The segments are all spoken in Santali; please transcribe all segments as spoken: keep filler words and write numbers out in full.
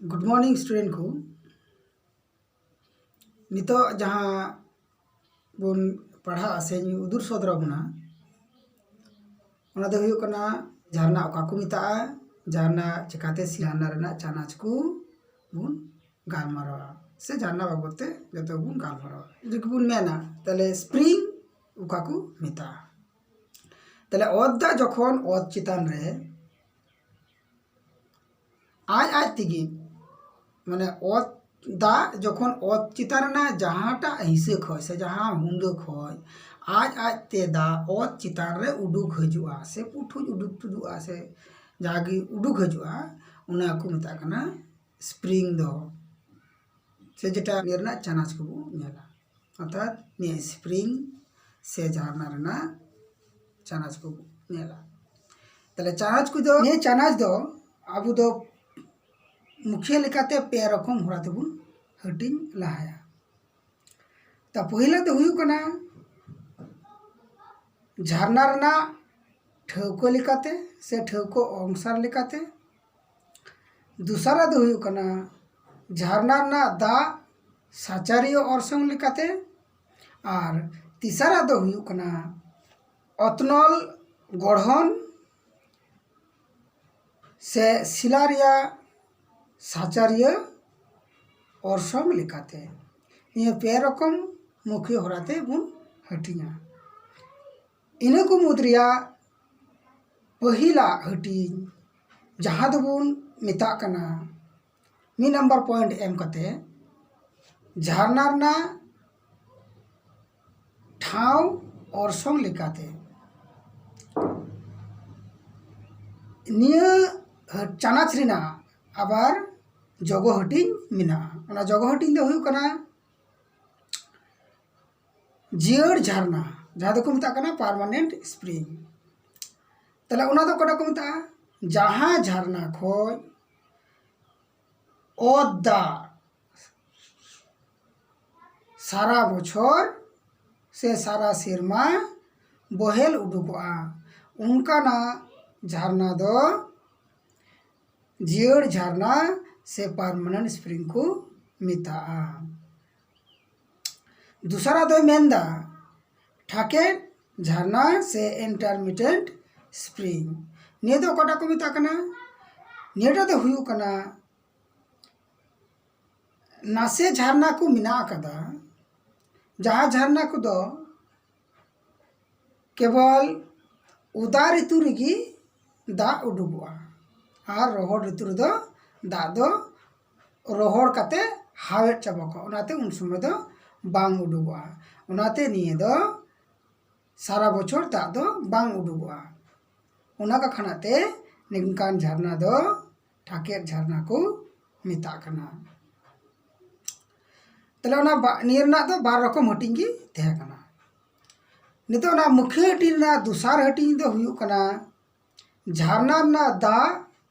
Good morning student ᱠᱚ᱾ ᱱᱤᱛᱚᱜ ᱡᱟᱦᱟᱸ ᱵᱚᱱ ᱯᱟᱲᱦᱟᱜᱼᱟ ᱥᱮᱧ ᱩᱫᱩᱜ ᱥᱚᱫᱚᱨ ᱟᱵᱚᱱᱟ, ᱚᱱᱟ ᱫᱚ ᱦᱩᱭᱩᱜ ᱠᱟᱱᱟ ᱡᱷᱟᱨᱱᱟ ᱚᱠᱟ ᱠᱚ ᱢᱮᱛᱟᱜᱼᱟ, ᱡᱷᱟᱨᱱᱟ ᱪᱤᱠᱟᱹᱛᱮ ᱥᱤᱞᱟᱱᱟ ᱨᱮᱱᱟᱜ ᱪᱟᱱᱟᱪ ᱠᱚ ᱵᱚᱱ ᱜᱟᱞᱢᱟᱨᱟᱣᱟ, ᱥᱮ ᱡᱷᱟᱨᱱᱟ ᱵᱟᱵᱚᱫ ᱛᱮ ᱡᱚᱛᱚ ᱵᱚᱱ ᱜᱟᱞᱢᱟᱨᱟᱣᱟ᱾ ᱡᱩᱫᱤ ᱵᱚᱱ ᱢᱮᱱᱟ, ᱛᱟᱦᱞᱮ spring ᱚᱠᱟ ᱠᱚ ᱢᱮᱛᱟᱜᱼᱟ? ᱛᱟᱦᱞᱮ ᱚᱛ ᱫᱟᱜ ᱡᱚᱠᱷᱚᱱ ᱚᱛ ᱪᱮᱛᱟᱱ ᱨᱮ ᱟᱡ ᱟᱡ ᱛᱮᱜᱮ, ᱢᱟᱱᱮ ᱚᱛ ᱫᱟᱜ ᱡᱚᱠᱷᱚᱱ ᱚᱛ ᱪᱮᱛᱟᱱ ᱨᱮᱱᱟᱜ ᱡᱟᱦᱟᱸᱴᱟᱜ ᱦᱤᱸᱥᱟᱹ ᱠᱷᱚᱡ ᱥᱮ ᱡᱟᱦᱟᱸ ᱦᱩᱸᱰᱟᱹ ᱠᱷᱚᱡ ᱟᱡ ᱟᱡ ᱛᱮ ᱫᱟᱜ ᱚᱛ ᱪᱮᱛᱟᱱ ᱨᱮ ᱩᱰᱩᱠ ᱦᱤᱡᱩᱜᱼᱟ ᱥᱮ ᱯᱩᱴᱷᱩᱡ ᱩᱰᱩᱠ ᱛᱩᱫᱩᱜᱼᱟ ᱥᱮ ᱡᱟᱜᱮ ᱩᱰᱩᱠ ᱦᱤᱡᱩᱜᱼᱟ, ᱚᱱᱟ ᱠᱚ ᱢᱮᱛᱟᱜ ᱠᱟᱱᱟ spring ᱫᱚ, ᱥᱮ ᱡᱮᱴᱟ ᱱᱤᱭᱟᱹ ᱨᱮᱱᱟᱜ ᱪᱟᱱᱟᱪ ᱠᱚᱵᱚ ᱧᱮᱞᱟ, ᱚᱨᱛᱷᱟᱛ ᱱᱤᱭᱟᱹ spring ᱥᱮ ᱡᱷᱟᱨᱱᱟ ᱨᱮᱱᱟᱜ ᱪᱟᱱᱟᱪ ᱠᱚᱵᱚ ᱧᱮᱞᱟ᱾ ᱛᱟᱦᱞᱮ ᱪᱟᱱᱟᱪ ᱠᱚᱫᱚ, ᱱᱤᱭᱟᱹ ᱪᱟᱱᱟᱪ ᱫᱚ ᱟᱵᱚ ᱫᱚ ᱢᱩᱠᱷᱤᱭᱟᱹ ᱞᱮᱠᱟᱛᱮ ᱯᱮ ᱨᱚᱠᱚᱢ ᱦᱚᱨᱟ ᱛᱮᱵᱚᱱ ᱦᱟᱹᱴᱤᱧ ᱞᱟᱦᱟᱭᱟ᱾ ᱛᱟ ᱯᱚᱭᱞᱟ ᱫᱚ ᱦᱩᱭᱩᱜ ᱠᱟᱱᱟ ᱡᱷᱟᱨᱱᱟ ᱨᱮᱱᱟᱜ ᱴᱷᱟᱹᱣᱠᱟᱹ ᱞᱮᱠᱟᱛᱮ ᱥᱮ ᱴᱷᱟᱹᱣᱠᱟᱹ ᱚᱝᱥᱟᱨ ᱞᱮᱠᱟᱛᱮ᱾ ᱫᱚᱥᱟᱨᱟᱜ ᱫᱚ ᱦᱩᱭᱩᱜ ᱠᱟᱱᱟ ᱡᱷᱟᱨᱱᱟ ᱨᱮᱱᱟᱜ ᱫᱟᱜ ᱥᱟᱪᱟᱨᱤᱭᱟᱹ ᱚᱨᱥᱚᱝ ᱞᱮᱠᱟᱛᱮ᱾ ᱟᱨ ᱛᱮᱥᱟᱨᱟᱜ ᱫᱚ ᱦᱩᱭᱩᱜ ᱠᱟᱱᱟ ᱚᱛᱱᱚᱞ ᱜᱚᱲᱦᱚᱱ ᱥᱮ ᱥᱤᱞᱟ ᱨᱮᱭᱟᱜ ᱥᱟᱪᱟᱨᱤᱭᱟᱹ ᱚᱨᱥᱚᱝ ᱞᱮᱠᱟᱛᱮ᱾ ᱱᱤᱭᱟᱹ ᱯᱮ ᱨᱚᱠᱚᱢ ᱢᱩᱠᱷᱤᱭᱟᱹ ᱦᱚᱨᱟ ᱛᱮ ᱵᱚᱱ ᱦᱟᱹᱴᱤᱧᱟ᱾ ᱤᱱᱟᱹ ᱠᱚ ᱢᱩᱫᱽ ᱨᱮᱭᱟᱜ ᱯᱟᱹᱦᱤᱞᱟᱜ ᱦᱟᱹᱴᱤᱧ, ᱡᱟᱦᱟᱸ ᱫᱚᱵᱚᱱ ᱢᱮᱛᱟᱜ ᱠᱟᱱᱟ ᱢᱤᱫ ᱱᱟᱢᱵᱟᱨ ᱯᱚᱭᱮᱱᱴ ᱮᱢ ᱠᱟᱛᱮ, ᱡᱷᱟᱨᱱᱟ ᱨᱮᱱᱟᱜ ᱴᱷᱟᱶ ᱚᱨᱥᱚᱝ ᱞᱮᱠᱟᱛᱮ᱾ ᱱᱤᱭᱟᱹ ᱪᱟᱱᱟᱪ ᱨᱮᱱᱟᱜ ᱟᱵᱟᱨ ᱡᱚᱜᱚ ᱦᱟᱹᱴᱤᱧ ᱢᱮᱱᱟᱜᱼᱟ᱾ ᱚᱱᱟ ᱡᱚᱜᱚ ᱦᱟᱹᱴᱤᱧ ᱫᱚ ᱦᱩᱭᱩᱜ ᱠᱟᱱᱟ ᱡᱤᱭᱟᱹᱲ ᱡᱷᱟᱨᱱᱟ, ᱡᱟᱦᱟᱸ ᱫᱚᱠᱚ ᱢᱮᱛᱟᱜ ᱠᱟᱱᱟ permanent spring᱾ ᱛᱟᱦᱞᱮ ᱚᱱᱟ ᱫᱚ ᱚᱠᱟᱴᱟᱜ ᱠᱚ ᱢᱮᱛᱟᱜᱼᱟ? ᱡᱟᱦᱟᱸ ᱡᱷᱟᱨᱱᱟ ᱠᱷᱚᱡ ᱚᱛ ᱫᱟᱜ ᱥᱟᱨᱟ ᱵᱚᱪᱷᱚᱨ ᱥᱮ ᱥᱟᱨᱟ ᱥᱮᱨᱢᱟ ᱵᱚᱦᱮᱞ ᱩᱰᱩᱠᱚᱜᱼᱟ, ᱚᱱᱠᱟᱱᱟᱜ ᱡᱷᱟᱨᱱᱟ ᱫᱚ ᱡᱤᱭᱟᱹᱲ ᱡᱷᱟᱨᱱᱟ ᱥᱮ ᱯᱟᱨᱢᱟᱱᱮᱱᱴ ᱥᱯᱨᱤᱝ ᱠᱚ ᱢᱮᱛᱟᱜᱼᱟ᱾ ᱫᱚᱥᱟᱨᱟᱜ ᱫᱚᱭ ᱢᱮᱱᱫᱟ ᱴᱷᱟᱠᱮᱫ ᱡᱷᱟᱨᱱᱟ ᱥᱮ ᱤᱱᱴᱟᱨᱢᱤᱴᱮᱱᱴ ᱥᱯᱨᱤᱝ᱾ ᱱᱤᱭᱟᱹ ᱫᱚ ᱚᱠᱟᱴᱟᱜ ᱠᱚ ᱢᱮᱛᱟᱜ ᱠᱟᱱᱟ? ᱱᱤᱭᱟᱹᱴᱟᱜ ᱫᱚ ᱦᱩᱭᱩᱜ ᱠᱟᱱᱟ ᱱᱟᱥᱮ ᱡᱷᱟᱨᱱᱟ ᱠᱚ ᱢᱮᱱᱟᱜ ᱟᱠᱟᱫᱟ, ᱡᱟᱦᱟᱸ ᱡᱷᱟᱨᱱᱟ ᱠᱚᱫᱚ ᱠᱮᱵᱚᱞ ᱩᱫᱟ ᱨᱤᱛᱩ ᱨᱮᱜᱮ ᱫᱟᱜ ᱩᱰᱩᱠᱚᱜᱼᱟ, ᱟᱨ ᱨᱚᱦᱚᱲ ᱨᱤᱛᱩ ᱨᱮᱫᱚ ᱫᱟᱜ ᱫᱚ ᱨᱚᱦᱚᱲ ᱠᱟᱛᱮ ᱦᱟᱣᱮᱫ ᱪᱟᱵᱟ ᱠᱚᱜᱼᱟ, ᱚᱱᱟᱛᱮ ᱩᱱ ᱥᱚᱢᱚᱭ ᱫᱚ ᱵᱟᱝ ᱩᱰᱩᱠᱚᱜᱼᱟ᱾ ᱚᱱᱟᱛᱮ ᱱᱤᱭᱟᱹ ᱫᱚ ᱥᱟᱨᱟ ᱵᱚᱪᱷᱚᱨ ᱫᱟᱜ ᱫᱚ ᱵᱟᱝ ᱩᱰᱩᱠᱚᱜᱼᱟ᱾ ᱚᱱᱟ ᱠᱟᱠᱷᱟᱱᱟᱜ ᱛᱮ ᱱᱤᱝᱠᱟᱱ ᱡᱷᱟᱨᱱᱟ ᱫᱚ ᱴᱷᱟᱠᱮᱫ ᱡᱷᱟᱨᱱᱟ ᱠᱚ ᱢᱮᱛᱟᱜ ᱠᱟᱱᱟ᱾ ᱛᱟᱦᱞᱮ ᱚᱱᱟ ᱵᱟ-, ᱱᱤᱭᱟᱹ ᱨᱮᱱᱟᱜ ᱫᱚ ᱵᱟᱨ ᱨᱚᱠᱚᱢ ᱦᱟᱹᱴᱤᱧ ᱜᱮ ᱛᱟᱦᱮᱸ ᱠᱟᱱᱟ᱾ ᱱᱤᱛᱚᱜ ᱚᱱᱟ ᱢᱩᱠᱷᱤᱭᱟᱹ ᱦᱟᱹᱴᱤᱧ ᱨᱮᱱᱟᱜ ᱫᱚᱥᱟᱨ ᱦᱟᱹᱴᱤᱧ ᱫᱚ ᱦᱩᱭᱩᱜ ᱠᱟᱱᱟ ᱡᱷᱟᱨᱱᱟ ᱨᱮᱱᱟᱜ ᱫᱟᱜ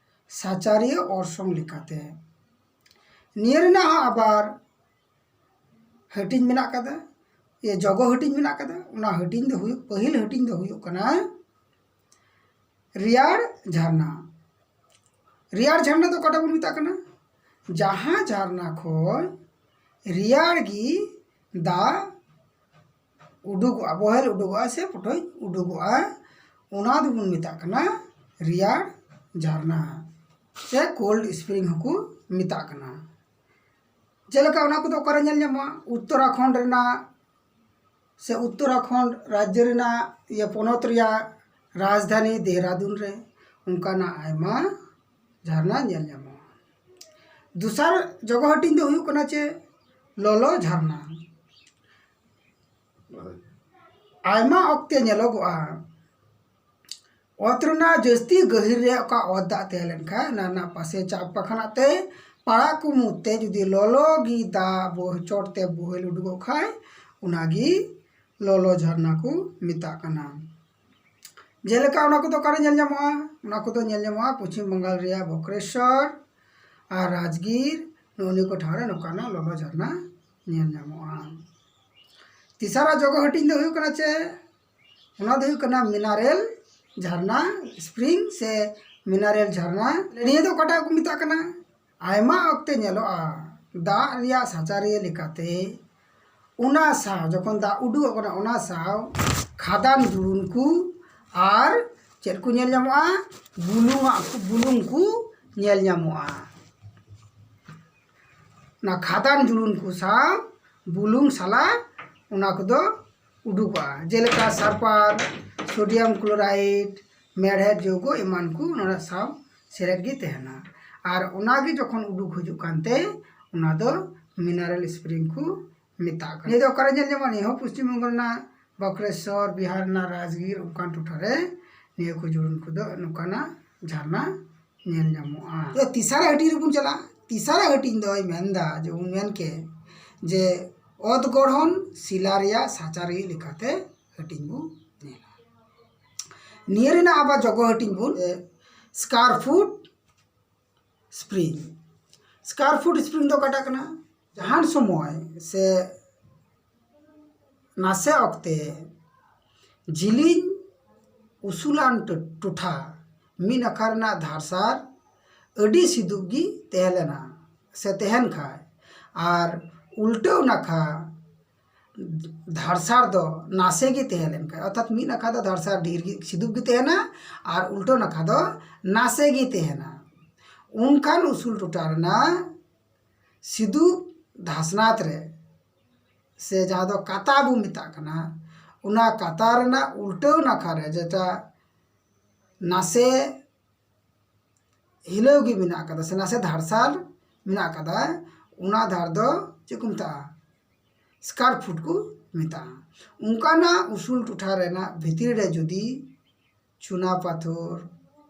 ᱥᱟᱪᱟᱨᱤᱭᱟᱹ ᱚᱨᱥᱚᱝ ᱞᱮᱠᱟᱛᱮ᱾ ᱱᱤᱭᱟᱹ ᱨᱮᱱᱟᱜ ᱦᱚᱸ ᱟᱵᱟᱨ ᱦᱟᱹᱴᱤᱧ ᱢᱮᱱᱟᱜ ᱠᱟᱫᱟ, ᱤᱭᱟᱹ, ᱡᱚᱜᱚ ᱦᱟᱹᱴᱤᱧ ᱢᱮᱱᱟᱜ ᱠᱟᱫᱟ᱾ ᱚᱱᱟ ᱦᱟᱹᱴᱤᱧ ᱫᱚ ᱦᱩᱭᱩᱜ, ᱯᱟᱹᱦᱤᱞ ᱦᱟᱹᱴᱤᱧ ᱫᱚ ᱦᱩᱭᱩᱜ ᱠᱟᱱᱟ ᱨᱮᱭᱟᱲ ᱡᱷᱟᱨᱱᱟ᱾ ᱨᱮᱭᱟᱲ ᱡᱷᱟᱨᱱᱟ ᱫᱚ ᱚᱠᱟᱴᱟᱜ ᱵᱚᱱ ᱢᱮᱛᱟᱜ ᱠᱟᱱᱟ? ᱡᱟᱦᱟᱸ ᱡᱷᱟᱨᱱᱟ ᱠᱷᱚᱱ ᱨᱮᱭᱟᱲ ᱜᱮ ᱫᱟᱜ ᱩᱰᱩᱠᱚᱜᱼᱟ, ᱵᱚᱦᱮᱞ ᱩᱰᱩᱠᱚᱜᱼᱟ ᱥᱮ ᱯᱚᱴᱚᱡ ᱩᱰᱩᱠᱚᱜᱼᱟ, ᱚᱱᱟ ᱫᱚᱵᱚᱱ ᱢᱮᱛᱟᱜ ᱠᱟᱱᱟ ᱨᱮᱭᱟᱲ ᱡᱷᱟᱨᱱᱟ ᱥᱮ ᱠᱳᱞᱰ ᱥᱯᱨᱤᱝ ᱦᱚᱸᱠᱚ ᱢᱮᱛᱟᱜ ᱠᱟᱱᱟ᱾ ᱡᱮᱞᱮᱠᱟ ᱚᱱᱟ ᱠᱚᱫᱚ ᱚᱠᱟᱨᱮ ᱧᱮᱞ ᱧᱟᱢᱚᱜᱼᱟ? ᱩᱛᱛᱚᱨᱟᱠᱷᱚᱸᱰ ᱨᱮᱱᱟᱜ ᱥᱮ ᱩᱛᱛᱚᱨᱟᱠᱷᱚᱸᱰ ᱨᱟᱡᱽᱡᱚ ᱨᱮᱱᱟᱜ, ᱤᱭᱟᱹ, ᱯᱚᱱᱚᱛ ᱨᱮᱭᱟᱜ ᱨᱟᱡᱽᱫᱷᱟᱱᱤ ᱫᱮᱦᱨᱟᱫᱩᱱ ᱨᱮ ᱚᱱᱠᱟᱱᱟᱜ ᱟᱭᱢᱟ ᱡᱷᱟᱨᱱᱟ ᱧᱮᱞ ᱧᱟᱢᱚᱜᱼᱟ᱾ ᱫᱚᱥᱟᱨ ᱡᱚᱜᱚ ᱦᱟᱹᱴᱤᱧ ᱫᱚ ᱦᱩᱭᱩᱜ ᱠᱟᱱᱟ ᱪᱮ ᱞᱚᱞᱚ ᱡᱷᱟᱨᱱᱟ᱾ ᱟᱭᱢᱟ ᱚᱠᱛᱮ ᱧᱮᱞᱚᱜᱚᱜᱼᱟ, ᱚᱛ ᱨᱮᱱᱟᱜ ᱡᱟᱹᱥᱛᱤ ᱜᱟᱹᱦᱤᱨ ᱨᱮ ᱚᱠᱟ ᱚᱛ ᱫᱟᱜ ᱛᱟᱦᱮᱸ ᱞᱮᱱᱠᱷᱟᱱ, ᱚᱱᱟ ᱨᱮᱱᱟᱜ ᱯᱟᱥᱮ ᱪᱟᱯ ᱠᱟᱠᱷᱟᱱᱟᱜ ᱛᱮ ᱯᱟᱲᱟᱜ ᱠᱚ ᱢᱩᱫᱽ ᱛᱮ ᱡᱩᱫᱤ ᱞᱚᱞᱚ ᱜᱮ ᱫᱟᱜ ᱵᱚ-, ᱪᱚᱴ ᱛᱮ ᱵᱚᱦᱮᱞ ᱩᱰᱩᱠᱚᱜ ᱠᱷᱟᱱ, ᱚᱱᱟᱜᱮ ᱞᱚᱞᱚ ᱡᱷᱟᱨᱱᱟ ᱠᱚ ᱢᱮᱛᱟᱜ ᱠᱟᱱᱟ᱾ ᱡᱮᱞᱮᱠᱟ ᱚᱱᱟ ᱠᱚᱫᱚ ᱚᱠᱟᱨᱮ ᱧᱮᱞ ᱧᱟᱢᱚᱜᱼᱟ? ᱚᱱᱟ ᱠᱚᱫᱚ ᱧᱮᱞ ᱧᱟᱢᱚᱜᱼᱟ ᱯᱚᱪᱷᱤᱢ ᱵᱟᱝᱜᱟᱞ ᱨᱮᱭᱟᱜ ᱵᱚᱠᱨᱮᱥᱚᱨ ᱟᱨ ᱨᱟᱡᱽᱜᱤᱨ, ᱱᱚᱜᱼᱚ ᱱᱤᱭᱟᱹ ᱠᱚ ᱴᱷᱟᱶ ᱨᱮ ᱱᱚᱝᱠᱟᱱᱟᱜ ᱞᱚᱞᱚ ᱡᱷᱟᱨᱱᱟ ᱧᱮᱞ ᱧᱟᱢᱚᱜᱼᱟ᱾ ᱛᱮᱥᱟᱨᱟᱜ ᱡᱚᱜᱚ ᱦᱟᱹᱴᱤᱧ ᱫᱚ ᱦᱩᱭᱩᱜ ᱠᱟᱱᱟ ᱪᱮ? ᱚᱱᱟ ᱫᱚ ᱦᱩᱭᱩᱜ ᱠᱟᱱᱟ ᱢᱤᱱᱟᱨᱮᱞ ᱡᱷᱟᱨᱱᱟ, ᱥᱯᱨᱤᱝ ᱥᱮ ᱢᱤᱱᱟᱨᱮᱞ ᱡᱷᱟᱨᱱᱟ᱾ ᱱᱤᱭᱟᱹ ᱫᱚ ᱚᱠᱟᱴᱟᱜ ᱠᱚ ᱢᱮᱛᱟᱜ ᱠᱟᱱᱟ? ᱟᱭᱢᱟ ᱚᱠᱛᱮ ᱧᱮᱞᱚᱜᱼᱟ, ᱫᱟᱜ ᱨᱮᱭᱟᱜ ᱥᱟᱪᱟᱨᱤᱭᱟᱹ ᱞᱮᱠᱟᱛᱮ ᱚᱱᱟ ᱥᱟᱶ, ᱡᱚᱠᱷᱚᱱ ᱫᱟᱜ ᱩᱰᱩᱠᱚᱜ ᱠᱟᱱᱟ, ᱚᱱᱟ ᱥᱟᱶ ᱠᱷᱟᱫᱟᱱ ᱡᱩᱲᱩᱱ ᱠᱚ ᱟᱨ ᱪᱮᱫ ᱠᱚ ᱧᱮᱞ ᱧᱟᱢᱚᱜᱼᱟ? ᱵᱩᱞᱩᱝᱟᱜ ᱠᱚ, ᱵᱩᱞᱩᱝ ᱠᱚ ᱧᱮᱞ ᱧᱟᱢᱚᱜᱼᱟ᱾ ᱚᱱᱟ ᱠᱷᱟᱫᱟᱱ ᱡᱩᱲᱩᱱ ᱠᱚ ᱥᱟᱶ ᱵᱩᱞᱩᱝ ᱥᱟᱞᱟᱜ ᱚᱱᱟ ᱠᱚᱫᱚ ᱩᱰᱩᱠᱚᱜᱼᱟ, ᱡᱮᱞᱮᱠᱟ sulphur, sodium chloride, ᱢᱮᱲᱦᱮᱫ ᱡᱳᱣᱜᱚ ᱮᱢᱟᱱ ᱠᱚ ᱚᱱᱟ ᱥᱟᱶ ᱥᱮᱞᱮᱫ ᱜᱮ ᱛᱟᱦᱮᱱᱟ᱾ ᱟᱨ ᱚᱱᱟ ᱜᱮ ᱡᱚᱠᱷᱚᱱ ᱩᱰᱩᱠ ᱦᱤᱡᱩᱜ ᱠᱟᱱᱛᱮ, ᱚᱱᱟ ᱫᱚ mineral spring ᱠᱚ ᱢᱮᱛᱟᱜ ᱠᱟᱱᱟ᱾ ᱱᱤᱭᱟᱹ ᱫᱚ ᱚᱠᱟᱨᱮ ᱧᱮᱞ ᱧᱟᱢᱚᱜᱼᱟ? ᱱᱤᱭᱟᱹ ᱦᱚᱸ ᱯᱚᱥᱪᱤᱢ ᱵᱚᱝᱜᱚ ᱨᱮᱱᱟᱜ ᱵᱚᱠᱨᱮᱥᱚᱨ, ᱵᱤᱦᱟᱨ ᱨᱮᱱᱟᱜ ᱨᱟᱡᱽᱜᱤᱨ, ᱚᱱᱠᱟᱱ ᱴᱚᱴᱷᱟ ᱨᱮ ᱱᱤᱭᱟᱹ ᱠᱚ ᱡᱩᱲᱩᱱ ᱠᱚᱫᱚ, ᱱᱚᱝᱠᱟᱱᱟᱜ ᱡᱷᱟᱨᱱᱟ ᱧᱮᱞ ᱧᱟᱢᱚᱜᱼᱟ᱾ ᱛᱚ, ᱛᱤᱥᱟᱨᱟ ᱦᱟᱹᱴᱤᱧ ᱨᱮᱵᱚᱱ ᱪᱟᱞᱟᱜᱼᱟ᱾ ᱛᱤᱥᱟᱨᱟ ᱦᱟᱹᱴᱤᱧ ᱫᱚᱭ ᱢᱮᱱᱫᱟ, ᱡᱮᱵᱚᱱ ᱢᱮᱱ ᱠᱮ, ᱡᱮ ᱚᱛ ᱜᱚᱲᱦᱚᱱ ᱥᱤᱞᱟ ᱨᱮᱭᱟᱜ ᱥᱟᱪᱟᱨᱤ ᱞᱮᱠᱟᱛᱮ ᱦᱟᱹᱴᱤᱧ ᱵᱚᱱ ᱧᱮᱞᱟ᱾ ᱱᱤᱭᱟᱹ ᱨᱮᱱᱟᱜ ᱟᱵᱟᱨ ᱡᱚᱜᱚ ᱦᱟᱹᱴᱤᱧ ᱵᱚᱱ, ᱮ, square foot spring᱾ Square foot spring ᱫᱚ ᱚᱠᱟᱴᱟᱜ ᱠᱟᱱᱟ? ᱡᱟᱦᱟᱱ ᱥᱚᱢᱚᱭ ᱥᱮ ᱱᱟᱥᱮ ᱚᱠᱛᱮ ᱡᱤᱞᱤᱧ ᱩᱥᱩᱞᱟᱱ ᱴᱚ-, ᱴᱚᱴᱷᱟ ᱢᱤᱫ ᱱᱟᱠᱷᱟ ᱨᱮᱱᱟᱜ ᱫᱷᱟᱨᱥᱟᱨ ᱟᱹᱰᱤ ᱥᱤᱫᱩᱯ ᱜᱮ ᱛᱟᱦᱮᱸ ᱞᱮᱱᱟ ᱥᱮ ᱛᱟᱦᱮᱱ ᱠᱷᱟᱡ, ᱟᱨ ᱩᱞᱴᱟᱹᱣ ᱱᱟᱠᱷᱟ ᱫᱷᱟᱨᱥᱟᱨ ᱫᱚ ᱱᱟᱥᱮ ᱜᱮ ᱛᱟᱦᱮᱸ ᱞᱮᱱ ᱠᱷᱟᱡ, ᱚᱨᱛᱷᱟᱛ ᱢᱤᱫ ᱱᱟᱠᱷᱟ ᱫᱚ ᱫᱷᱟᱨᱥᱟᱨ ᱰᱷᱮᱨ ᱜᱮ, ᱥᱤᱫᱩᱯ ᱜᱮ ᱛᱟᱦᱮᱱᱟ ᱟᱨ ᱩᱞᱴᱟᱹᱣ ᱱᱟᱠᱷᱟ ᱫᱚ ᱱᱟᱥᱮ ᱜᱮ ᱛᱟᱦᱮᱱᱟ, ᱚᱱᱠᱟᱱ ᱩᱥᱩᱞ ᱴᱚᱴᱷᱟ ᱨᱮᱱᱟᱜ ᱥᱤᱫᱩᱯ ᱫᱷᱟᱥᱱᱟᱛ ᱨᱮ, ᱥᱮ ᱡᱟᱦᱟᱸ ᱫᱚ ᱠᱟᱛᱟ ᱵᱚ ᱢᱮᱛᱟᱜ ᱠᱟᱱᱟ, ᱚᱱᱟ ᱠᱟᱛᱟ ᱨᱮᱱᱟᱜ ᱩᱞᱴᱟᱹᱣ ᱱᱟᱠᱷᱟ ᱨᱮ, ᱡᱮᱴᱟ ᱱᱟᱥᱮ ᱦᱤᱞᱟᱹᱣ ᱜᱮ ᱢᱮᱱᱟᱜ ᱟᱠᱟᱫᱟ ᱥᱮ ᱱᱟᱥᱮ ᱫᱷᱟᱨᱥᱟᱞ ᱢᱮᱱᱟᱜ ᱟᱠᱟᱫᱟ, ᱚᱱᱟ ᱫᱷᱟᱨ ᱫᱚ ᱪᱮᱫ ᱠᱚ ᱢᱮᱛᱟᱜᱼᱟ? Square foot ᱠᱚ ᱢᱮᱛᱟᱜᱼᱟ᱾ ᱚᱱᱠᱟᱱᱟᱜ ᱩᱥᱩᱞ ᱴᱚᱴᱷᱟ ᱨᱮᱱᱟᱜ ᱵᱷᱤᱛᱤᱨ ᱨᱮ ᱡᱩᱫᱤ ᱪᱩᱱᱟ ᱯᱟᱛᱷᱚᱨ,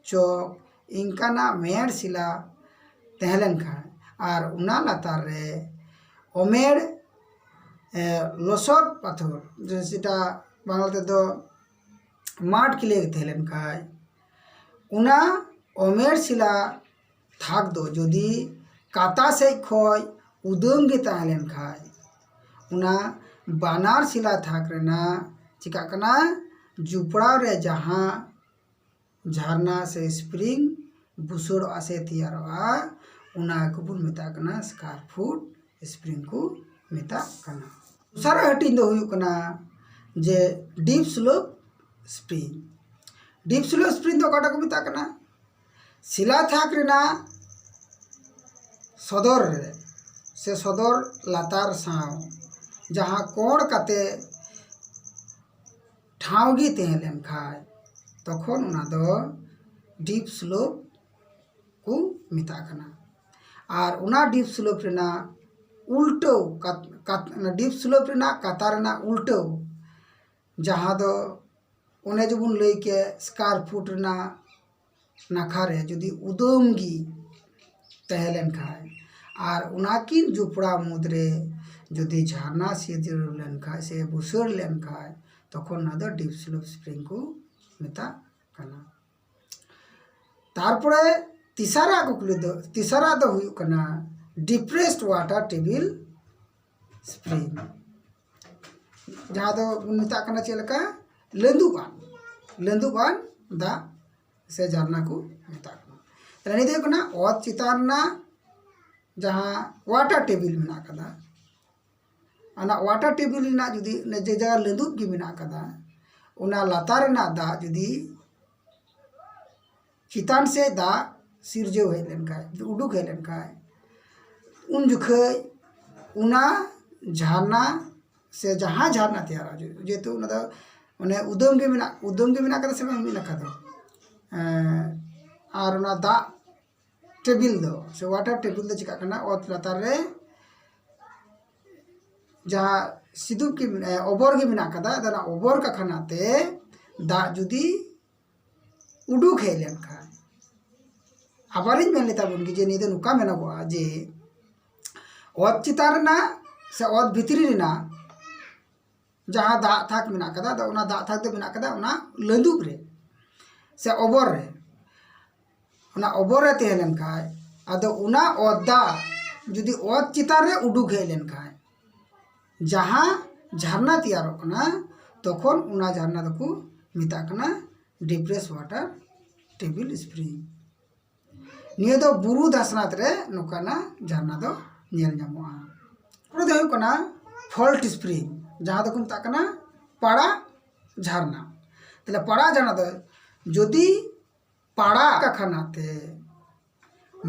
ᱪᱚᱠ, ᱤᱱᱠᱟᱱᱟᱜ ᱢᱮᱲ ᱥᱤᱞᱟ ᱛᱟᱦᱮᱸ ᱞᱮᱱ ᱠᱷᱟᱱ, ᱟᱨ ᱚᱱᱟ ᱞᱟᱛᱟᱨ ᱨᱮ ᱚᱢᱮᱲ, ᱮ, ᱞᱚᱥᱚᱫ ᱯᱟᱛᱷᱚᱨ, ᱡᱮ ᱥᱮᱴᱟ ᱵᱟᱝᱞᱟ ᱛᱮᱫᱚ mud clay ᱛᱟᱦᱮᱸ ᱞᱮᱱ ᱠᱷᱟᱱ, ᱚᱱᱟ ᱚᱢᱮᱲ ᱥᱤᱞᱟ ᱛᱷᱟᱠ ᱫᱚ ᱡᱩᱫᱤ ᱠᱟᱛᱟ ᱥᱮᱫ ᱠᱷᱚᱱ ᱩᱫᱟᱹᱢ ᱜᱮ ᱛᱟᱦᱮᱸ ᱞᱮᱱ ᱠᱷᱟᱱ, ᱚᱱᱟ ᱵᱟᱱᱟᱨ ᱥᱤᱞᱟ ᱛᱷᱟᱠ ᱨᱮᱱᱟᱜ ᱪᱤᱠᱟᱹᱜ ᱠᱟᱱᱟ? ᱡᱩᱯᱲᱟᱣ ᱨᱮ ᱡᱟᱦᱟᱸ ᱡᱷᱟᱨᱱᱟ ᱥᱮ spring ᱵᱩᱥᱟᱹᱲᱚᱜᱼᱟ ᱥᱮ ᱛᱮᱭᱟᱨᱚᱜᱼᱟ, ᱚᱱᱟ ᱠᱚᱵᱚᱱ ᱢᱮᱛᱟᱜ ᱠᱟᱱᱟ ᱥᱠᱟᱨ ᱯᱷᱩᱴ ᱥᱯᱨᱤᱝ ᱠᱚ ᱢᱮᱛᱟᱜ ᱠᱟᱱᱟ᱾ ᱫᱚᱥᱟᱨᱟᱜ ᱦᱟᱹᱴᱤᱧ ᱫᱚ ᱦᱩᱭᱩᱜ ᱠᱟᱱᱟ ᱡᱮ ᱰᱤᱯ ᱥᱞᱳᱯ ᱥᱯᱨᱤᱝ᱾ ᱰᱤᱯ ᱥᱞᱳᱯ ᱥᱯᱨᱤᱝ ᱫᱚ ᱚᱠᱟᱴᱟᱜ ᱠᱚ ᱢᱮᱛᱟᱜ ᱠᱟᱱᱟ? ᱥᱤᱞᱟ ᱛᱷᱟᱠ ᱨᱮᱱᱟᱜ ᱥᱚᱫᱚᱨ ᱨᱮ ᱥᱮ ᱥᱚᱫᱚᱨ ᱞᱟᱛᱟᱨ ᱥᱟᱶ ᱡᱟᱦᱟᱸ ᱠᱚᱬ ᱠᱟᱛᱮ ᱴᱷᱟᱶ ᱜᱮ ᱛᱟᱦᱮᱸ ᱞᱮᱱ ᱠᱷᱟᱡ, ᱛᱚᱠᱷᱚᱱ ᱚᱱᱟ ᱫᱚ ᱰᱤᱯ ᱥᱞᱳᱯ ᱠᱚ ᱢᱮᱛᱟᱜ ᱠᱟᱱᱟ᱾ ᱟᱨ ᱚᱱᱟ ᱰᱤᱯ ᱥᱞᱳᱯ ᱨᱮᱱᱟᱜ ᱩᱞᱴᱟᱹᱣ, ᱰᱤᱯ ᱥᱞᱳᱯ ᱨᱮᱱᱟᱜ ᱠᱟᱛᱟ ᱨᱮᱱᱟᱜ ᱩᱞᱴᱟᱹᱣ, ᱡᱟᱦᱟᱸ ᱫᱚ ᱚᱱᱮ ᱡᱮᱵᱚᱱ ᱞᱟᱹᱭ ᱠᱮᱫ, ᱥᱠᱟᱨ ᱯᱷᱩᱴ ᱨᱮᱱᱟᱜ ᱱᱟᱠᱷᱟ ᱨᱮ ᱡᱩᱫᱤ ᱩᱫᱟᱹᱢ ᱜᱮ ᱛᱟᱦᱮᱸ ᱞᱮᱱ ᱠᱷᱟᱡ, ᱟᱨ ᱚᱱᱟᱠᱤᱱ ᱡᱚᱯᱲᱟᱣ ᱢᱩᱫᱽᱨᱮ ᱡᱩᱫᱤ ᱡᱷᱟᱨᱱᱟ ᱥᱤᱨᱡᱟᱹᱣ ᱞᱮᱱ ᱠᱷᱟᱡ ᱥᱮ ᱵᱩᱥᱟᱹᱲ ᱞᱮᱱ ᱠᱷᱟᱡ, ᱛᱚᱠᱷᱚᱱ ᱚᱱᱟ ᱫᱚ ᱰᱤᱯ ᱥᱞᱳᱯ ᱥᱯᱨᱤᱝ ᱠᱚ ᱢᱮᱛᱟᱜ ᱠᱟᱱᱟ᱾ ᱛᱟᱨᱯᱚᱨᱮ ᱛᱤᱥᱟᱨᱟᱜ ᱠᱩᱠᱞᱤ ᱫᱚ, ᱛᱤᱥᱟᱨᱟᱜ ᱫᱚ ᱦᱩᱭᱩᱜ ᱠᱟᱱᱟ ᱰᱤᱯᱨᱮᱥᱰ ᱣᱟᱴᱟᱨ ᱴᱮᱵᱤᱞ ᱥᱯᱨᱤᱝ, ᱡᱟᱦᱟᱸ ᱫᱚ ᱵᱚᱱ ᱢᱮᱛᱟᱜ ᱠᱟᱱᱟ ᱪᱮᱫ ᱞᱮᱠᱟ? ᱞᱟᱹᱫᱩᱵ ᱟᱱ, ᱞᱟᱹᱫᱩᱵ ᱟᱱ ᱫᱟᱜ ᱥᱮ ᱡᱷᱟᱨᱱᱟ ᱠᱚ ᱢᱮᱛᱟᱜ ᱠᱟᱱᱟ᱾ ᱛᱟᱦᱞᱮ ᱱᱤᱭᱟᱹ ᱫᱚ ᱦᱩᱭᱩᱜ ᱠᱟᱱᱟ ᱚᱛ ᱪᱮᱛᱟᱱ ᱨᱮᱱᱟᱜ ᱡᱟᱦᱟᱸ ᱣᱟᱴᱟᱨ ᱴᱮᱵᱤᱞ ᱢᱮᱱᱟᱜ ᱠᱟᱫᱟ, ᱚᱱᱟ ᱣᱟᱴᱟᱨ ᱴᱮᱵᱤᱞ ᱨᱮᱱᱟᱜ ᱡᱩᱫᱤ ᱚᱱᱮ ᱡᱮ ᱡᱟᱭᱜᱟ ᱞᱟᱹᱫᱩᱵ ᱜᱮ ᱢᱮᱱᱟᱜ ᱠᱟᱫᱟ, ᱚᱱᱟ ᱞᱟᱛᱟᱨ ᱨᱮᱱᱟᱜ ᱫᱟᱜ ᱡᱩᱫᱤ ᱪᱮᱛᱟᱱ ᱥᱮᱫ ᱫᱟᱜ ᱥᱤᱨᱡᱟᱹᱣ ᱦᱮᱡ ᱞᱮᱱᱠᱷᱟᱡ, ᱩᱰᱩᱠ ᱦᱮᱡ ᱞᱮᱱᱠᱷᱟᱡ, ᱩᱱ ᱡᱚᱠᱷᱟᱹᱡ ᱚᱱᱟ ᱡᱷᱟᱨᱱᱟ ᱥᱮ ᱡᱟᱦᱟᱸ ᱡᱷᱟᱨᱱᱟ ᱛᱮᱭᱟᱨᱚᱜᱼᱟ, ᱡᱮᱦᱮᱛᱩ ᱚᱱᱟ ᱫᱚ ᱢᱟᱱᱮ ᱩᱫᱟᱹᱢ ᱜᱮ ᱢᱮᱱᱟᱜ, ᱩᱫᱟᱹᱢ ᱜᱮ ᱢᱮᱱᱟᱜ ᱠᱟᱫᱟ ᱥᱮ ᱵᱟᱝ ᱢᱤᱫ ᱱᱟᱠᱷᱟ ᱫᱚ, ᱮᱸ, ᱟᱨ ᱚᱱᱟ ᱫᱟᱜ ᱴᱮᱵᱤᱞ ᱫᱚ ᱥᱮ ᱣᱟᱴᱟᱨ ᱴᱮᱵᱤᱞ ᱫᱚ ᱪᱤᱠᱟᱹᱜ ᱠᱟᱱᱟ? ᱚᱛ ᱞᱟᱛᱟᱨ ᱨᱮ ᱡᱟᱦᱟᱸ ᱥᱤᱫᱩᱯ ᱜᱮ ᱢᱮᱱᱟᱜ, ᱚᱵᱚᱨ ᱜᱮ ᱢᱮᱱᱟᱜ ᱠᱟᱫᱟ, ᱟᱫᱚ ᱚᱱᱟ ᱚᱵᱚᱨ ᱠᱟᱠᱷᱟᱱᱟ ᱛᱮ ᱫᱟᱜ ᱡᱩᱫᱤ ᱩᱰᱩᱠ ᱦᱮᱡ ᱞᱮᱱᱠᱷᱟᱱ, ᱟᱵᱟᱨᱤᱧ ᱢᱮᱱ ᱞᱮᱛᱟ ᱵᱚᱱ ᱜᱮ ᱡᱮ ᱱᱤᱭᱟᱹ ᱫᱚ ᱱᱚᱝᱠᱟ ᱢᱮᱱᱚᱜᱚᱜᱼᱟ ᱡᱮ ᱚᱛ ᱪᱮᱛᱟᱱ ᱨᱮᱱᱟᱜ ᱥᱮ ᱚᱛ ᱵᱷᱤᱛᱨᱤ ᱨᱮᱱᱟᱜ ᱡᱟᱦᱟᱸ ᱫᱟᱜ ᱛᱷᱟᱠ ᱢᱮᱱᱟᱜ ᱠᱟᱫᱟ, ᱟᱫᱚ ᱚᱱᱟ ᱫᱟᱜ ᱛᱷᱟᱠ ᱫᱚ ᱢᱮᱱᱟᱜ ᱠᱟᱫᱟ ᱚᱱᱟ ᱞᱟᱹᱫᱩᱵ ᱨᱮ ᱥᱮ ᱚᱵᱚᱨ ᱨᱮ, ᱚᱱᱟ ᱚᱵᱚᱨ ᱨᱮ ᱛᱟᱦᱮᱸ ᱞᱮᱱᱠᱷᱟᱡ, ᱟᱫᱚ ᱚᱱᱟ ᱚᱛ ᱫᱟᱜ ᱡᱩᱫᱤ ᱚᱛ ᱪᱮᱛᱟᱱ ᱨᱮ ᱩᱰᱩᱠ ᱦᱮᱡ ᱞᱮᱱᱠᱷᱟᱡ, ᱡᱟᱦᱟᱸ ᱡᱷᱟᱨᱱᱟ ᱛᱮᱭᱟᱨᱚᱜ ᱠᱟᱱᱟ, ᱛᱚᱠᱷᱚᱱ ᱚᱱᱟ ᱡᱷᱟᱨᱱᱟ ᱫᱚᱠᱚ ᱢᱮᱛᱟᱜ ᱠᱟᱱᱟ ᱰᱤᱯᱨᱮᱥ ᱣᱟᱴᱟᱨ ᱴᱮᱵᱤᱞ ᱥᱯᱨᱤᱝ᱾ ᱱᱤᱭᱟᱹ ᱫᱚ ᱵᱩᱨᱩ ᱫᱷᱟᱥᱱᱟᱛ ᱨᱮ ᱱᱚᱝᱠᱟᱱᱟᱜ ᱡᱷᱟᱨᱱᱟ ᱫᱚ ᱧᱮᱞ ᱧᱟᱢᱚᱜᱼᱟ᱾ ᱯᱩᱨᱟᱹ ᱫᱚ ᱦᱩᱭᱩᱜ ᱠᱟᱱᱟ ᱯᱷᱚᱞᱴ ᱥᱯᱨᱤᱝ, ᱡᱟᱦᱟᱸ ᱫᱚᱠᱚ ᱢᱮᱛᱟᱜ ᱠᱟᱱᱟ ᱯᱟᱲᱟᱜ ᱡᱷᱟᱨᱱᱟ᱾ ᱛᱟᱦᱞᱮ ᱯᱟᱲᱟᱜ ᱡᱷᱟᱨᱱᱟ ᱫᱚ ᱡᱩᱫᱤ ᱯᱟᱲᱟᱜ ᱠᱟᱠᱷᱟᱱᱟ ᱛᱮ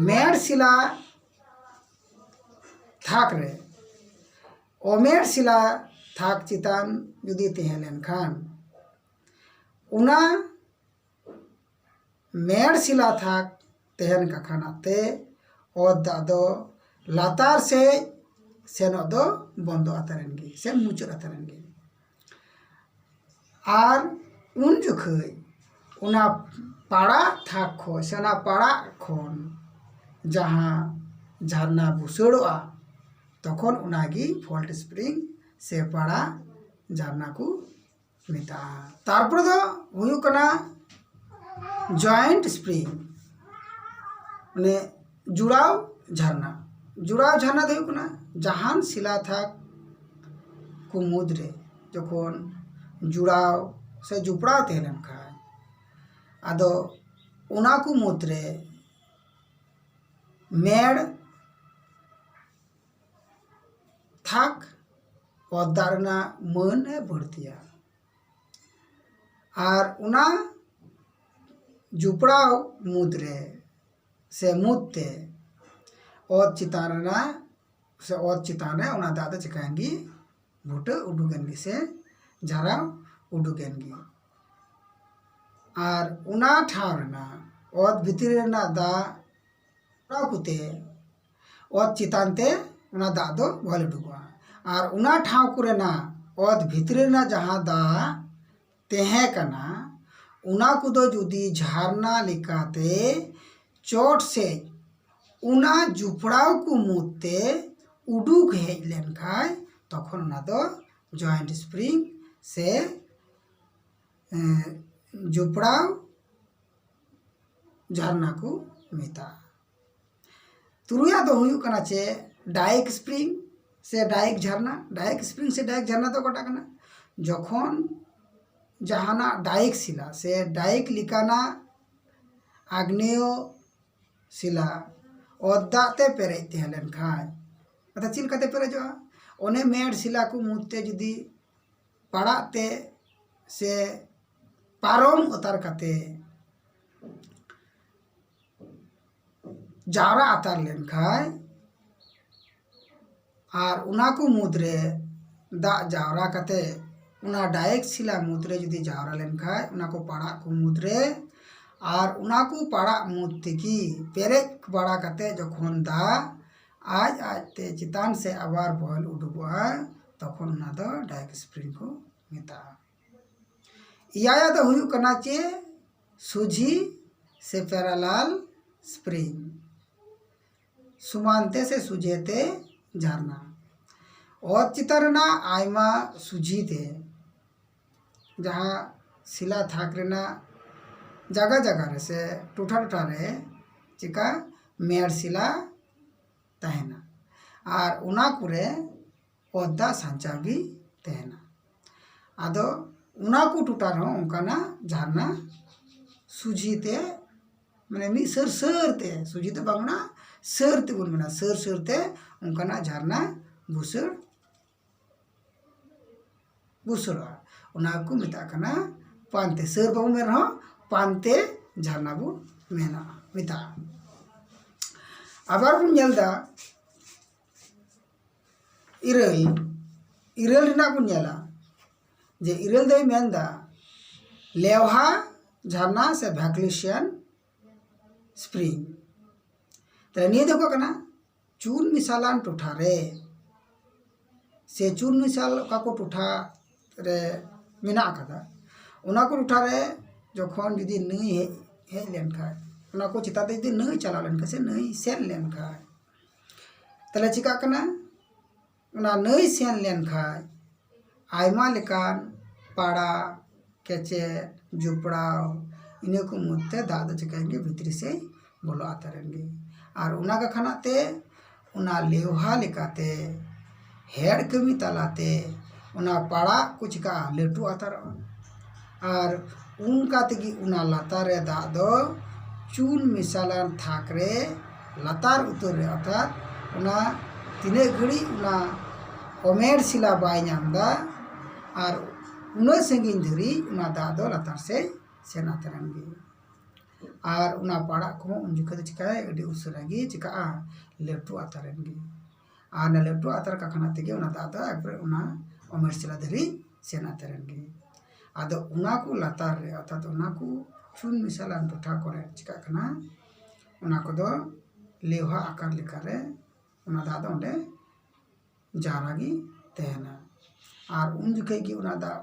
ᱢᱮᱲ ᱥᱤᱞᱟ ᱛᱷᱟᱠ ᱨᱮ ᱚᱢᱮᱲ ᱥᱤᱞᱟ ᱛᱷᱟᱠ ᱪᱮᱛᱟᱱ ᱡᱩᱫᱤ ᱛᱟᱦᱮᱸ ᱞᱮᱱᱠᱷᱟᱱ, ᱚᱱᱟ ᱢᱮᱲ ᱥᱤᱞᱟ ᱛᱷᱟᱠ ᱛᱟᱦᱮᱱ ᱠᱟᱠᱷᱟᱱᱟᱜ ᱛᱮ ᱚᱛ ᱫᱟᱜ ᱫᱚ ᱞᱟᱛᱟᱨ ᱥᱮᱫ ᱥᱮᱱᱚᱜ ᱫᱚ ᱵᱚᱱᱫᱚ ᱟᱛᱟᱨᱮᱱ ᱜᱮ ᱥᱮ ᱢᱩᱪᱟᱹᱫ ᱟᱛᱟᱨᱮᱱ ᱜᱮ᱾ ᱟᱨ ᱩᱱ ᱡᱚᱠᱷᱟᱹᱡ ᱚᱱᱟ ᱯᱟᱲᱟᱜ ᱛᱷᱟᱠ ᱠᱷᱚᱱ ᱥᱮ ᱚᱱᱟ ᱯᱟᱲᱟᱜ ᱠᱷᱚᱱ ᱡᱟᱦᱟᱸ ᱡᱷᱟᱨᱱᱟ ᱵᱩᱥᱟᱹᱲᱚᱜᱼᱟ, ᱛᱚᱠᱷᱚᱱ ᱚᱱᱟᱜᱮ ᱯᱷᱚᱞᱴ ᱥᱯᱨᱤᱝ ᱥᱮ ᱯᱟᱲᱟᱜ ᱡᱷᱟᱨᱱᱟ ᱠᱚ ᱢᱮᱛᱟᱜᱼᱟ᱾ ᱛᱟᱨᱯᱚᱨᱮ ᱫᱚ ᱦᱩᱭᱩᱜ ᱠᱟᱱᱟ ᱡᱚᱭᱮᱱᱴ ᱥᱯᱨᱤᱝ, ᱢᱟᱱᱮ ᱡᱩᱲᱟᱣ ᱡᱷᱟᱨᱱᱟ᱾ ᱡᱩᱲᱟᱣ ᱡᱷᱟᱨᱱᱟ ᱫᱚ ᱦᱩᱭᱩᱜ ᱠᱟᱱᱟ ᱡᱟᱦᱟᱱ ᱥᱤᱞᱟ ᱛᱷᱟᱠ ᱠᱚ ᱢᱩᱫᱽᱨᱮ ᱡᱚᱠᱷᱚᱱ ᱡᱩᱲᱟᱣ ᱥᱮ ᱡᱚᱯᱲᱟᱣ ᱛᱟᱦᱮᱸ ᱞᱮᱱᱠᱷᱟᱱ, ᱟᱫᱚ ᱚᱱᱟ ᱠᱚ ᱢᱩᱫᱽᱨᱮ ᱢᱮᱲ ᱛᱷᱟᱠ ᱚᱛ ᱫᱟᱜ ᱨᱮᱱᱟᱜ ᱢᱟᱹᱱ ᱮ ᱵᱟᱹᱲᱛᱤᱭᱟ᱾ ᱟᱨ ᱚᱱᱟ ᱡᱚᱯᱲᱟᱣ ᱢᱩᱫᱽᱨᱮ ᱥᱮ ᱢᱩᱫᱽ ᱛᱮ ᱚᱛ ᱪᱮᱛᱟᱱ ᱨᱮᱱᱟᱜ ᱥᱮ ᱚᱛ ᱪᱮᱛᱟᱱ ᱨᱮ ᱚᱱᱟ ᱫᱟᱜ ᱫᱚ ᱪᱤᱠᱟᱹᱭᱮᱱ ᱜᱮ? ᱵᱷᱩᱴᱟᱹ ᱩᱰᱩᱠᱮᱱ ᱜᱮ ᱥᱮ ᱡᱷᱟᱨᱟᱣ ᱩᱰᱩᱠᱮᱱ ᱜᱮ᱾ ᱟᱨ ᱚᱱᱟ ᱴᱷᱟᱶ ᱨᱮᱱᱟᱜ ᱚᱛ ᱵᱷᱤᱛᱨᱤ ᱨᱮᱱᱟᱜ ᱫᱟᱜ ᱡᱚᱯᱲᱟᱣ ᱠᱚᱛᱮ ᱚᱛ ᱪᱮᱛᱟᱱ ᱛᱮ ᱚᱱᱟ ᱫᱟᱜ ᱫᱚ ᱵᱚᱦᱮᱞ ᱩᱰᱩᱠᱚᱜᱼᱟ᱾ ᱟᱨ ᱚᱱᱟ ᱴᱷᱟᱶ ᱠᱚᱨᱮᱱᱟᱜ ᱚᱛ ᱵᱷᱤᱛᱨᱤ ᱨᱮᱱᱟᱜ ᱡᱟᱦᱟᱸ ᱫᱟᱜ ᱛᱟᱦᱮᱸ ᱠᱟᱱᱟ, ᱚᱱᱟ ᱠᱚᱫᱚ ᱡᱩᱫᱤ ᱡᱷᱟᱨᱱᱟ ᱞᱮᱠᱟᱛᱮ ᱪᱚᱴ ᱥᱮᱫ ᱚᱱᱟ ᱡᱚᱯᱲᱟᱣ ᱠᱚ ᱢᱩᱫᱽ ᱛᱮ ᱩᱰᱩᱠ ᱦᱮᱡ ᱞᱮᱱᱠᱷᱟᱱ, ᱛᱚᱠᱷᱚᱱ ᱚᱱᱟ ᱫᱚ ᱡᱚᱭᱮᱱᱴ ᱥᱯᱨᱤᱝ ᱥᱮ, ᱮᱸ, ᱡᱚᱯᱲᱟᱣ ᱡᱷᱟᱨᱱᱟ ᱠᱚ ᱢᱮᱛᱟᱜᱼᱟ᱾ ᱛᱩᱨᱩᱭᱟᱜ ᱫᱚ ᱦᱩᱭᱩᱜ ᱠᱟᱱᱟ ᱪᱮ ᱰᱟᱭᱮᱠ ᱥᱯᱨᱤᱝ ᱥᱮ ᱰᱟᱭᱮᱠ ᱡᱷᱟᱨᱱᱟ᱾ ᱰᱟᱭᱮᱠ ᱥᱯᱨᱤᱝ ᱥᱮ ᱰᱟᱭᱮᱠ ᱡᱷᱟᱨᱱᱟ ᱫᱚ ᱚᱠᱟᱴᱟᱜ ᱠᱟᱱᱟ? ᱡᱚᱠᱷᱚᱱ ᱡᱟᱦᱟᱱᱟᱜ ᱰᱟᱭᱮᱠ ᱥᱤᱞᱟ ᱥᱮ ᱰᱟᱭᱮᱠ ᱞᱮᱠᱟᱱᱟᱜ ᱟᱜᱽᱱᱮᱭᱚ ᱥᱤᱞᱟ ᱚᱛ ᱫᱟᱜ ᱛᱮ ᱯᱮᱨᱮᱡ ᱛᱟᱦᱮᱸ ᱞᱮᱱ ᱠᱷᱟᱱ, ᱟᱫᱚ ᱪᱮᱫ ᱞᱮᱠᱟᱛᱮ ᱯᱮᱨᱮᱡᱚᱜᱼᱟ? ᱚᱱᱮ ᱢᱮᱲ ᱥᱤᱞᱟ ᱠᱚ ᱢᱩᱫᱽ ᱛᱮ ᱡᱩᱫᱤ ᱯᱟᱲᱟᱜ ᱛᱮ ᱥᱮ ᱯᱟᱨᱚᱢ ᱚᱛᱟᱨ ᱠᱟᱛᱮ ᱡᱟᱣᱨᱟ ᱟᱛᱟᱨ ᱞᱮᱱ ᱠᱷᱟᱱ, ᱟᱨ ᱚᱱᱟ ᱠᱚ ᱢᱩᱫᱽᱨᱮ ᱫᱟᱜ ᱡᱟᱣᱨᱟ ᱠᱟᱛᱮ ᱚᱱᱟ ᱰᱟᱭᱮᱠ ᱥᱤᱞᱟ ᱢᱩᱫᱽᱨᱮ ᱡᱩᱫᱤ ᱡᱟᱣᱨᱟ ᱞᱮᱱ ᱠᱷᱟᱱ, ᱚᱱᱟ ᱠᱚ ᱯᱟᱲᱟᱜ ᱠᱚ ᱢᱩᱫᱽᱨᱮ, ᱟᱨ ᱚᱱᱟ ᱠᱚ ᱯᱟᱲᱟᱜ ᱢᱩᱫᱽ ᱛᱮᱜᱮ ᱯᱮᱨᱮᱡ ᱵᱟᱲᱟ ᱠᱟᱛᱮ ᱡᱚᱠᱷᱚᱱ ᱫᱟᱜ ᱟᱡ ᱟᱡᱛᱮ ᱪᱮᱛᱟᱱ ᱥᱮ ᱟᱵᱟᱨ ᱵᱚᱦᱮᱞ ᱩᱰᱩᱠᱚᱜᱼᱟ, ᱛᱚᱠᱷᱚᱱ ᱚᱱᱟ ᱫᱚ ᱰᱟᱭᱮᱠ ᱥᱯᱨᱤᱝ ᱠᱚ ᱢᱮᱛᱟᱜᱼᱟ᱾ ᱮᱭᱟᱭᱟᱜ ᱫᱚ ᱦᱩᱭᱩᱜ ᱠᱟᱱᱟ ᱪᱮ ᱥᱚᱡᱷᱮ ᱥᱮ ᱯᱮᱨᱟᱞᱟᱞ ᱥᱯᱨᱤᱝ, ᱥᱚᱢᱟᱱ ᱛᱮ ᱥᱮ ᱥᱚᱡᱷᱮ ᱛᱮ ᱡᱷᱟᱨᱱᱟ᱾ ᱚᱛ ᱪᱮᱛᱟᱱ ᱨᱮᱱᱟᱜ ᱟᱭᱢᱟ ᱥᱚᱡᱷᱮ ᱛᱮ ᱡᱟᱦᱟᱸ ᱥᱤᱞᱟ ᱛᱷᱟᱠ ᱨᱮᱱᱟᱜ ᱡᱟᱭᱜᱟ ᱡᱟᱭᱜᱟ ᱨᱮ ᱥᱮ ᱴᱚᱴᱷᱟ ᱴᱚᱴᱷᱟ ᱨᱮ ᱪᱮᱠᱟ ᱢᱮᱲ ᱥᱤᱞᱟ ᱛᱟᱦᱮᱱᱟ, ᱟᱨ ᱚᱱᱟ ᱠᱚᱨᱮ ᱚᱛ ᱫᱟᱜ ᱥᱟᱧᱪᱟᱣ ᱜᱮ ᱛᱟᱦᱮᱱᱟ᱾ ᱟᱫᱚ ᱚᱱᱟ ᱠᱚ ᱴᱚᱴᱷᱟ ᱨᱮᱦᱚᱸ ᱚᱱᱠᱟᱱᱟᱜ ᱡᱷᱟᱨᱱᱟ ᱥᱚᱡᱷᱮ ᱛᱮ, ᱢᱟᱱᱮ ᱢᱤᱫ ᱥᱟᱹᱨ ᱥᱟᱹᱨ ᱛᱮ, ᱥᱚᱡᱷᱮ ᱫᱚ ᱵᱟᱝ ᱢᱮᱱᱟ, ᱥᱟᱹᱨ ᱛᱮᱵᱚᱱ ᱢᱮᱱᱟ, ᱥᱟᱹᱨ ᱥᱟᱹᱨ ᱛᱮ ᱚᱱᱠᱟᱱᱟᱜ ᱡᱷᱟᱨᱱᱟ ᱵᱩᱥᱟᱹᱲ ᱵᱩᱥᱟᱹᱲᱚᱜᱼᱟ᱾ ᱚᱱᱟ ᱠᱚ ᱢᱮᱛᱟᱜ ᱠᱟᱱᱟ ᱯᱟᱱᱛᱮ᱾ ᱥᱟᱹᱨ ᱵᱟᱵᱚᱱ ᱢᱮᱱ ᱨᱮᱦᱚᱸ ᱯᱟᱱᱛᱮ ᱡᱷᱟᱨᱱᱟ ᱵᱚᱱ ᱢᱮᱱᱟ, ᱢᱮᱛᱟᱜᱼᱟ᱾ ᱟᱵᱟᱨ ᱵᱚᱱ ᱧᱮᱞ ᱮᱫᱟ ᱤᱨᱟᱹᱞ, ᱤᱨᱟᱹᱞ ᱨᱮᱱᱟᱜ ᱵᱚᱱ ᱧᱮᱞᱟ ᱡᱮ ᱤᱨᱟᱹᱞ ᱫᱚᱭ ᱢᱮᱱᱫᱟ ᱞᱮᱣᱦᱟ ᱡᱷᱟᱨᱱᱟ ᱥᱮ ᱵᱷᱮᱠᱞᱤᱥᱤᱭᱟᱱ ᱥᱯᱨᱤᱝ᱾ ᱛᱟᱦᱞᱮ ᱱᱤᱭᱟᱹ ᱫᱚ ᱦᱩᱭᱩᱜ ᱠᱟᱱᱟ ᱪᱩᱱ ᱢᱮᱥᱟᱞᱟᱱ ᱴᱚᱴᱷᱟ ᱨᱮ ᱥᱮ ᱪᱩᱱ ᱢᱮᱥᱟᱞ ᱚᱠᱟ ᱠᱚ ᱴᱚᱴᱷᱟ ᱨᱮ ᱢᱮᱱᱟᱜ ᱟᱠᱟᱫᱟ, ᱚᱱᱟ ᱠᱚ ᱴᱚᱴᱷᱟ ᱨᱮ ᱡᱚᱠᱷᱚᱱ ᱡᱩᱫᱤ ᱱᱟᱹᱭ ᱦᱮᱡ, ᱦᱮᱡ ᱞᱮᱱᱠᱷᱟᱱ, ᱚᱱᱟ ᱠᱚ ᱪᱮᱛᱟᱱ ᱛᱮ ᱡᱩᱫᱤ ᱱᱟᱹᱭ ᱪᱟᱞᱟᱣ ᱞᱮᱱᱠᱷᱟᱱ ᱥᱮ ᱱᱟᱹᱭ ᱥᱮᱱ ᱞᱮᱱᱠᱷᱟᱱ, ᱛᱟᱦᱞᱮ ᱪᱤᱠᱟᱹᱜ ᱠᱟᱱᱟ? ᱚᱱᱟ ᱱᱟᱹᱭ ᱥᱮᱱ ᱞᱮᱱᱠᱷᱟᱱ ᱟᱭᱢᱟ ᱞᱮᱠᱟᱱ ᱯᱟᱲᱟ, ᱠᱮᱪᱮᱫ, ᱡᱚᱯᱲᱟᱣ, ᱤᱱᱟᱹ ᱠᱚ ᱢᱚᱫᱽᱫᱷᱮ ᱫᱟᱜ ᱫᱚ ᱪᱤᱠᱟᱹᱭᱮᱱ ᱜᱮ? ᱵᱷᱤᱛᱨᱤ ᱥᱮᱫ ᱵᱚᱞᱚ ᱟᱛᱟᱨᱮᱱ ᱜᱮ᱾ ᱟᱨ ᱚᱱᱟ ᱠᱟᱠᱷᱟᱱᱟᱜ ᱛᱮ ᱚᱱᱟ ᱞᱮᱣᱦᱟ ᱞᱮᱠᱟᱛᱮ ᱦᱮᱲ ᱠᱟᱹᱢᱤ ᱛᱟᱞᱟᱛᱮ ᱚᱱᱟ ᱯᱟᱲᱟᱜ ᱠᱚ ᱪᱤᱠᱟᱹᱜᱼᱟ? ᱞᱟᱹᱴᱩ ᱟᱛᱟᱨᱚᱜᱼᱟ᱾ ᱟᱨ ᱚᱱᱠᱟ ᱛᱮᱜᱮ ᱚᱱᱟ ᱞᱟᱛᱟᱨ ᱨᱮ ᱫᱟᱜ ᱫᱚ ᱪᱩᱱ ᱢᱮᱥᱟᱞᱟᱱ ᱛᱷᱟᱠ ᱨᱮ ᱞᱟᱛᱟᱨ ᱩᱛᱟᱹᱨ ᱨᱮ, ᱚᱨᱛᱷᱟᱛ ᱚᱱᱟ ᱛᱤᱱᱟᱹᱜ ᱜᱷᱟᱹᱲᱤᱡ ᱚᱱᱟ ᱚᱢᱮᱨ ᱥᱤᱞᱟ ᱵᱟᱭ ᱧᱟᱢ ᱮᱫᱟ, ᱟᱨ ᱩᱱᱟᱹᱜ ᱥᱟᱺᱜᱤᱧ ᱫᱷᱟᱹᱨᱤᱡ ᱚᱱᱟ ᱫᱟᱜ ᱫᱚ ᱞᱟᱛᱟᱨ ᱥᱮᱫ ᱥᱮᱱ ᱟᱛᱟᱨᱮᱱ ᱜᱮ᱾ ᱟᱨ ᱚᱱᱟ ᱯᱟᱲᱟᱜ ᱠᱚᱦᱚᱸ ᱩᱱ ᱡᱚᱠᱷᱚᱱ ᱫᱚ ᱪᱤᱠᱟᱹᱭᱟ, ᱟᱹᱰᱤ ᱩᱥᱟᱹᱨᱟ ᱜᱮ ᱪᱤᱠᱟᱹᱜᱼᱟ, ᱞᱟᱹᱴᱩ ᱟᱛᱟᱨᱮᱱ ᱜᱮ᱾ ᱟᱨ ᱚᱱᱟ ᱞᱟᱹᱴᱩ ᱟᱛᱟᱨ ᱠᱟᱠᱷᱱᱟ ᱛᱮᱜᱮ ᱚᱱᱟ ᱫᱟᱜ ᱫᱚ ᱮᱠᱵᱟᱨᱮ ᱚᱱᱟ ᱚᱢᱮᱨ ᱥᱤᱞᱟ ᱫᱷᱟᱹᱨᱤᱡ ᱥᱮᱱ ᱟᱛᱟᱨᱮᱱ ᱜᱮ᱾ ᱟᱫᱚ ᱚᱱᱟ ᱠᱚ ᱞᱟᱛᱟᱨ ᱨᱮ, ᱚᱨᱛᱷᱟᱛ ᱚᱱᱟ ᱠᱚ ᱪᱩᱱ ᱢᱮᱥᱟᱞᱟᱱ ᱴᱚᱴᱷᱟ ᱠᱚᱨᱮ ᱪᱤᱠᱟᱹᱜ ᱠᱟᱱᱟ, ᱚᱱᱟ ᱠᱚᱫᱚ ᱞᱮᱣᱦᱟ ᱟᱠᱟᱨ ᱞᱮᱠᱟᱨᱮ ᱚᱱᱟ ᱫᱟᱜ ᱫᱚ ᱚᱸᱰᱮ ᱡᱟᱣᱨᱟ ᱜᱮ ᱛᱟᱦᱮᱱᱟ᱾ ᱟᱨ ᱩᱱ ᱡᱚᱠᱷᱮᱡ ᱜᱮ ᱚᱱᱟ ᱫᱟᱜ,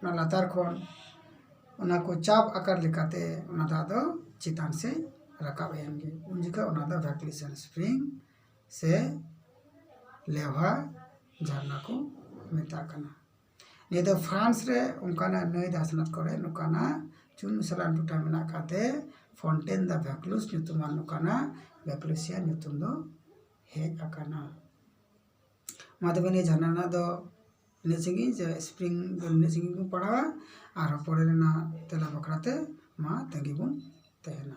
ᱚᱱᱟ ᱞᱟᱛᱟᱨ ᱠᱷᱚᱱ ᱚᱱᱟ ᱠᱚ ᱪᱟᱯ ᱟᱠᱟᱨ ᱞᱮᱠᱟᱛᱮ ᱚᱱᱟ ᱫᱟᱜ ᱫᱚ ᱪᱮᱛᱟᱱ ᱥᱮᱫ ᱨᱟᱠᱟᱵ ᱮᱱ ᱜᱮ᱾ ᱩᱱ ᱡᱚᱠᱷᱮᱡ ᱚᱱᱟ ᱫᱚ ᱵᱷᱮᱠᱞᱤᱥᱮᱱ ᱥᱯᱨᱤᱝ ᱥᱮ ᱞᱮᱣᱦᱟ ᱡᱷᱟᱨᱱᱟ ᱠᱚ ᱢᱮᱛᱟᱜ ᱠᱟᱱᱟ᱾ ᱱᱤᱭᱟᱹ ᱫᱚ ᱯᱷᱨᱟᱱᱥ ᱨᱮ ᱚᱱᱠᱟᱱᱟᱜ ᱱᱟᱹᱭ ᱫᱟᱥᱱᱟᱛ ᱠᱚᱨᱮ ᱱᱚᱝᱠᱟᱱᱟᱜ ᱪᱩᱱ ᱢᱮᱥᱟᱞᱟᱱ ᱴᱚᱴᱷᱟ ᱢᱮᱱᱟᱜ ᱟᱠᱟᱫ ᱛᱮ ᱯᱷᱚᱱᱴᱮᱱ ᱫᱟ ᱵᱷᱮᱠᱞᱩᱥ ᱧᱩᱛᱩᱢᱟᱱ ᱱᱚᱝᱠᱟᱱᱟᱜ ᱵᱷᱮᱠᱞᱩᱥᱤᱭᱟ ᱧᱩᱛᱩᱢ ᱫᱚ ᱦᱮᱡ ᱟᱠᱟᱱᱟ᱾ ᱢᱟ ᱛᱚᱵᱮ ᱱᱤᱭᱟᱹ ᱡᱷᱟᱨᱱᱟ ᱨᱮᱱᱟᱜ ᱫᱚ ᱤᱱᱟᱹᱜ ᱥᱟᱺᱜᱤᱧ, ᱥᱮ ᱥᱯᱨᱤᱝ ᱫᱚ ᱤᱱᱟᱹᱜ ᱥᱟᱺᱜᱤᱧ ᱵᱚᱱ ᱯᱟᱲᱦᱟᱣᱟ᱾ ᱟᱨᱦᱚᱸ ᱯᱚᱨᱮ ᱨᱮᱱᱟᱜ ᱛᱮᱞᱟ ᱵᱟᱠᱷᱨᱟ ᱛᱮ ᱢᱟ ᱛᱟᱺᱜᱤ ᱵᱚᱱ ᱛᱟᱦᱮᱱᱟ᱾